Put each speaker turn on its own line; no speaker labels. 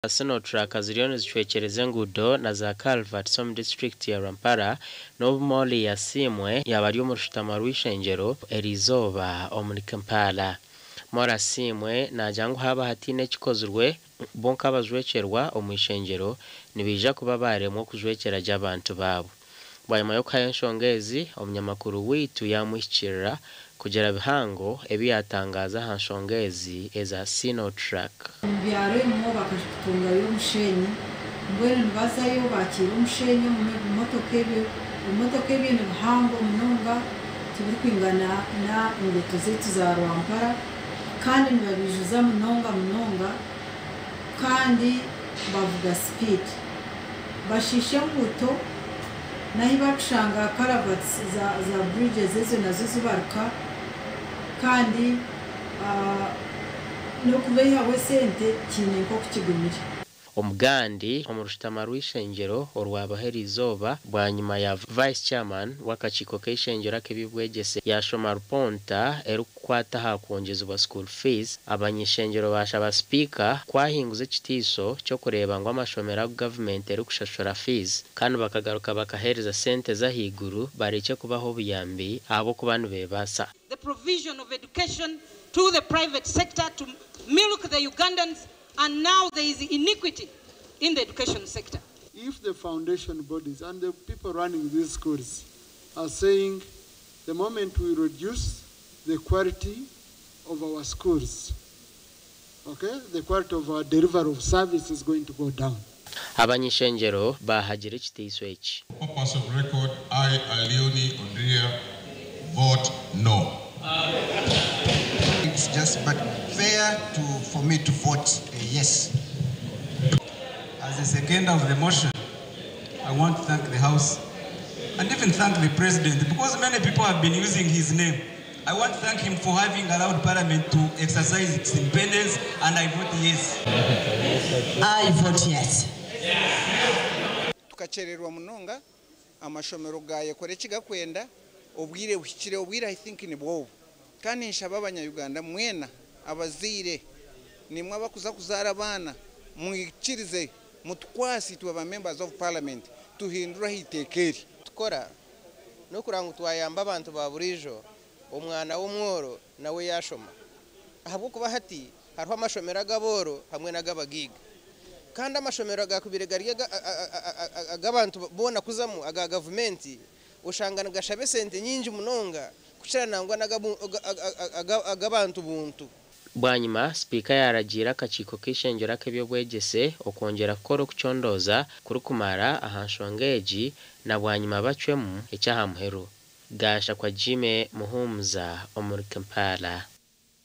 Sinotruck ziriyo nizicwekyereza enguudo na za culverts omu disiturikiti ya Rwampara n'obu Molly Asiimwe yaaba ari omu rushutama rw'eishengyero eriizooba omuri Kampala. Molly Asiimwe naagira ngu haaba hataine ekikozirwe, bo nk'abajwekyerwa omu ishengyero nibaija kuba baaremwa okujwekyera gye abantu baabo. Bwanyima y'okuhayo enshonga ezi, omunyamakuru waitu yaamuhikirira kugira bihango ebi yaatangaaza aha nshonga ezi eza Sinotruck.
Omu byaro ebimwe bakatungayo omushenyi, mbwenu nibazayo bakiira omushenyi omu bimotoka ebyo. Ebimotoka ebyo nibihango munonga tibirikwingana na enguuto zaitu za Rwampara kandi nibabiijuza munonga munonga kandi bavuga sipiidi. Bashiisha enguuto n'ahi barikushanga culverts za za bridges ezo nazo zibaruka kandi n'okubaihaho esente kiine nk'oku kigumire.
Omugandi omu rushutama rw'eishengyero orwabaho eriizooba bwanyima ya Vice Chairman w'akakiiko k'eishengyero ak'eby'obwegyese yaashoma rupoonta erikukwata aha kwongyezibwa school fees, abany'ishengyero baashaba sipiika kwahinguza ekitiiso ky'okureeba ngu amashomero agu gavumenti erikushashura fees kandi bakagaruka bakaheereza sente z'ahaiguru barekye kubaha obuyambi ahabw'okuba nibeebaasa.
The provision of education to the private sector to milk the Ugandans and now there is iniquity in the education sector.
If the foundation bodies and the people running these schools are saying the moment we reduce the quality of our schools, okay, the quality of our delivery of service is going to go down.
Abany'ishengyero baahagira ekitiiso eki.
Purpose of record, I, Alioni Ondria, vote no.
It's just but fair for me to vote yes.
As a seconder of the motion, I want to thank the House and even thank the President, because many people have been using his name. I want to thank him for having allowed Parliament to exercise its independence, and I vote yes.
I vote yes.
Tukakyererwa munonga, amashomero gayekora ekigakwenda, obwire buhikire, obwire I think nibwo obu. Kandi nshaba abanya-Uganda mwena abazaire nimwe abakuza kuzaara abaana, mwikirize mutukwase itwe ba members of parliament tuhindure aha iteeka eri.
Tukora n'okureba ngu twayamba abantu ba buriijo, omwana w'omworo nawe yaashoma, ahabw'okuba hati hariho amashomero ag'abooro hamwe n'ag'abagaiga, kandi amashomero agakubire gari ag'abantu boona kuzamu aga gavumenti oshanga nigashaba esente nyingi munonga kukira nangwa n'ag'abantu buntu.
Bwanyima, Sipiika yaaragiira akakiiko k'eishengyero ak'eby'obwegyese okwongyera kukora okucondooza kurikumara aha nshonga egi na bwanyima bacwemu eky'aha muheru. Gashakwa Jimmy Muhumuza omuri Kampala.